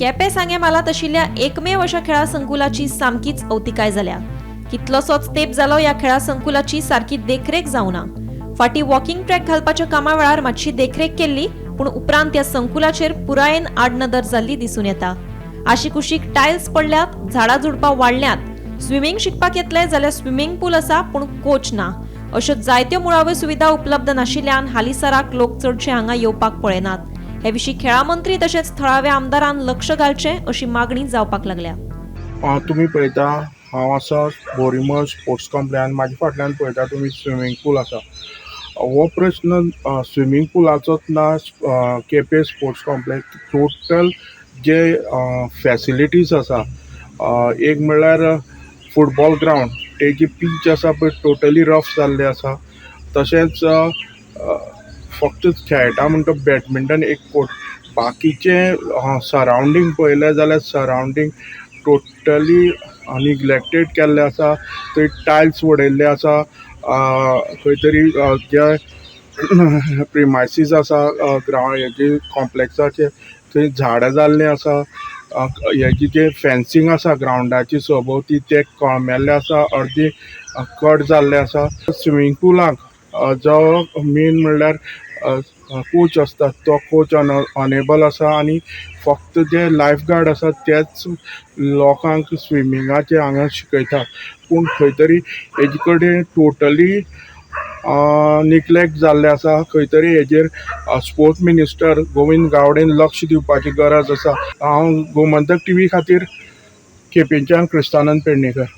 केपें सांगें म्हालांत आशिल्ल्या एकमेव अशा खेळा संकुलाची सामकीच अवतिकाय जाल्या. कितलोसोच तेंप जालो ह्या खेळा संकुलाची सारकी देखरेख जावना. फाटीं वॉकिंग ट्रॅक घालपाच्या कामा वेळार मातशी देखरेख केल्ली, पूण उपरांत ह्या संकुलाचेर पुरायेन आडनदर जाल्ली दिसून येता. आशिकुशीक टायल्स पडल्यात, झाडां झुडपां वाडल्यांत. स्विमींग शिकपाक येतले जाल्यार स्विमींग पूल आसा, पूण कोच ना. अश्यो जायत्यो मुळाव्यो सुविधा उपलब्ध नाशिल्ल्यान हालींसराक लोक चडशे हांगा येवपाक पळयनात. हे विशीं खेळां मंत्री तशेंच थळाव्या आमदारान लक्ष घालचें अशी मागणी जावपाक लागल्या. तुमी पळयता, हांव आसा बोरीमल स्पोर्ट्स कॉम्प्लेक्सान. म्हाज्या फाटल्यान पळयता तुमी, स्विमींग पूल आसा. हो प्रस्न स्विमींग पुलाचोच ना. केपें स्पोर्ट्स कॉम्प्लेक्स टोटल जे फॅसिलिटीज आसा, एक म्हणल्यार फुटबॉल ग्रावंड, तेजी पीच आसा पळय, टोटली रफ जाल्ले आसा. तशेंच फक्त खेळटा म्हणटा बॅडमिंटन एक कोर्ट. बाकीचे सरावंडींग पळयलें जाल्यार सरावंडींग टोटली निग्लेक्टेड केल्लें आसा. थंय टायल्स उडयल्ले आसा. खंय तरी जे प्रिमायसीस आसा ग्रावंड हेजे कॉम्प्लेक्साचे, थंय झाडां जाल्लीं आसा. हेजी जे फेन्सींग आसा ग्रावंडाची सभोवती, ते कळमेल्ले आसा, अर्दी कट जाल्ले आसा. स्विमींग पुलाक जो मेन म्हणल्यार कोच आसता, तो कोच अनेबल आसा आनी फक्त जे लायफ गार्ड आसा तेच लोकांक स्विमिंगाचे हांगा शिकयतात. पूण खंय तरी हेजे कडेन टोटली निग्लेक्ट जाल्लें आसा. खंय तरी हेजेर स्पोर्ट्स मिनिस्टर गोविंद गावडेन लक्ष दिवपाची गरज आसा. हांव गोमंतक टीव्ही खातीर केपेंच्यान क्रिस्तानंद पेडणेकर.